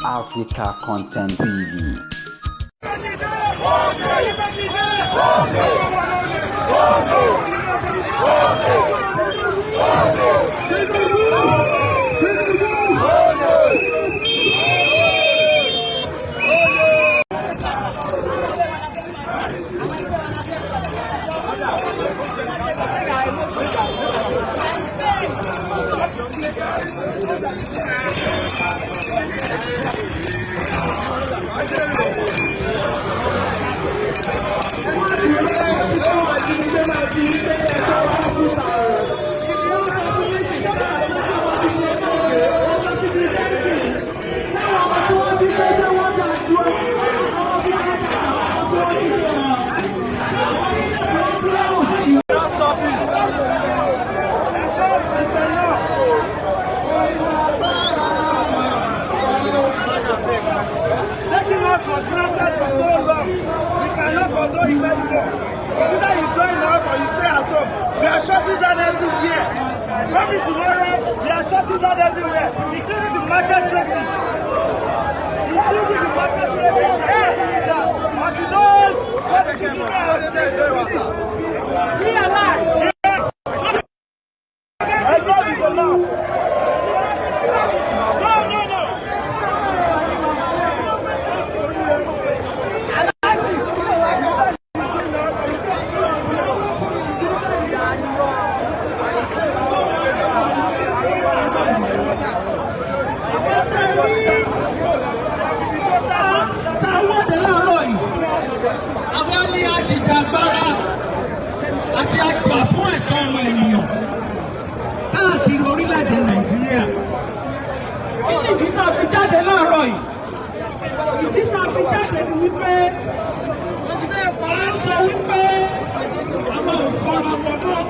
Africa Content TV. For granted for so long, we cannot control it anymore. Either you join us or you stay at home. We are shutting down everywhere. Coming tomorrow, we are shutting down everywhere, including the marketplaces. Including the marketplaces. Until those what the children are we are alive. Yes. Enough is enough. No, no, no. Ajìjàgbara àti àgbà fún ẹ̀tọ́ ọmọ ènìyàn káàkiri orílẹ̀-èdè Nàìjíríà. Kí ni ìdí tá a fi jáde láàárọ̀ yìí? Ìdí tá a fi jáde ni wípé a ń sọ wípé àwọn ò faramọ́ mọ́,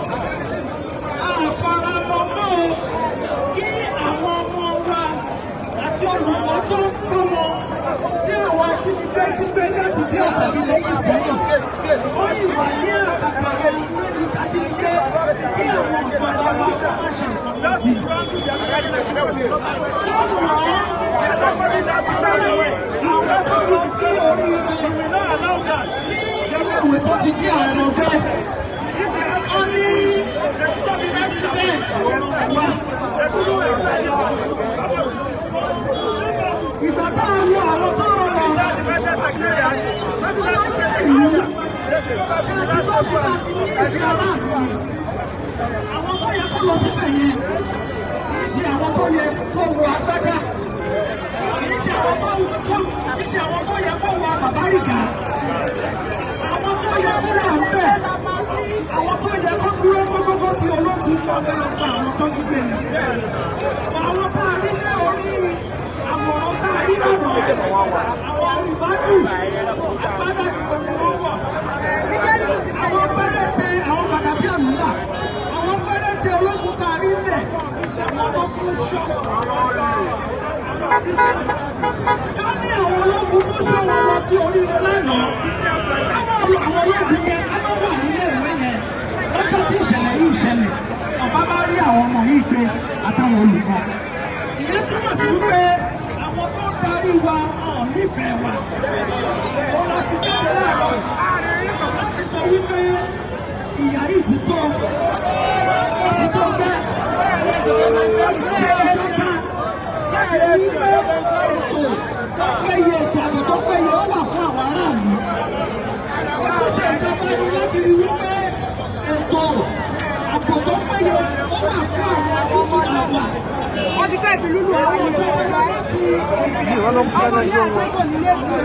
a faramọ́ mọ́ o kí àwọn ọmọ wa àti olùkọ́ tó ń kọ́ wọn tí àwọn ajínigbé jí gbé láti bí ọ̀sẹ̀ bíi méjì sẹ́yìn. Ó yìí wà ní àkàtà àwọn ajínigbé kí àwọn ìjọba wa kó má ṣe nǹkan sí i. Àwọn sí orí ní iléèwé tó ti jí àwọn ọmọ bẹ́ẹ̀. Ó ní president wa. Ìgbà tá a wo àwọn tó rọrùn àwọn tó yẹ kó lọ síbẹ̀ yẹn kì í ṣe àwọn tó yẹ kó wọ agbádá, kì í ṣe àwọn tó yẹ kó wọ bàbárígà, àwọn tó yẹ kó wà ńbẹ̀, àwọn tó yẹ kó dúró gbogbo tí ológun kọ́ fẹ́ lọ pa àwọn tó jí gbé yẹn. Àwọn tá a rí ní orí àwòrán tá a rí lọ́nà àwọn ìbádùn agbádá ìgbòho wọn wọ̀. Àwọn péréte àwọn bàdàbí àmúlà, àwọn péréte ológun tá a rí bẹ̀, àwọn tó tún ṣọ́. Ká ní àwọn ológun tó ṣọ́ wọn lọ sí oríire lánàá. Káwọn àwọn ológun yẹn ká má wà nílé ìwé yẹn. Lọ́jọ́ tí ìṣẹ̀lẹ̀ yìí ṣẹlẹ̀, ọ̀bá bá rí àwọn ọmọ yìí gbé àtàwọn olùkọ́. Ìyẹn túmọ̀ sí wípé àwọn tó ń darí wa ò nífẹ̀ẹ́ wa. Òun la fi jáde láàárọ̀ láti sọ wípé ìyà yìí ti tó, ó ti tó gẹ́, ó ti ṣe ìjọba láti rí wípé ètò tó péye, ètò ààbò tó péye ó wà fún àwọn aráàlú. Ojúṣe ìjọba ni láti rí wípé ètò ààbò tó péye ó wà fún àwọn dúkìá wa. Wọ́n ti fẹ́ fi lúlù àwọn ìjọba wa láti ọmọ yẹn àgbẹ̀kọ̀ nílé ìwé.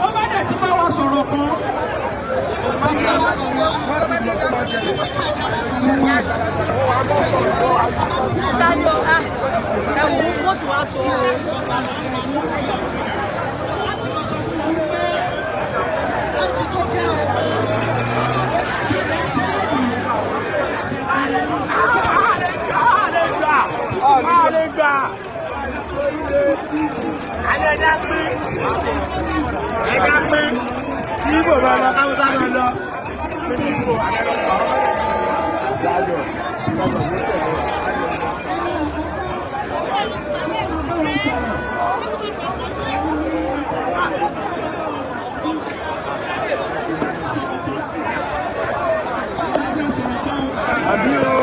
Ó bá dẹ̀ ti bá wa sọ̀rọ̀ kan. Wọ́n ti wá sọ Láti lọ sọ fún wọn wípé ó ti tó gẹ́. Ẹja pín. Ẹja pín. Kí Ibo máa lọ, káwọ́sá máa lọ. Àbí o.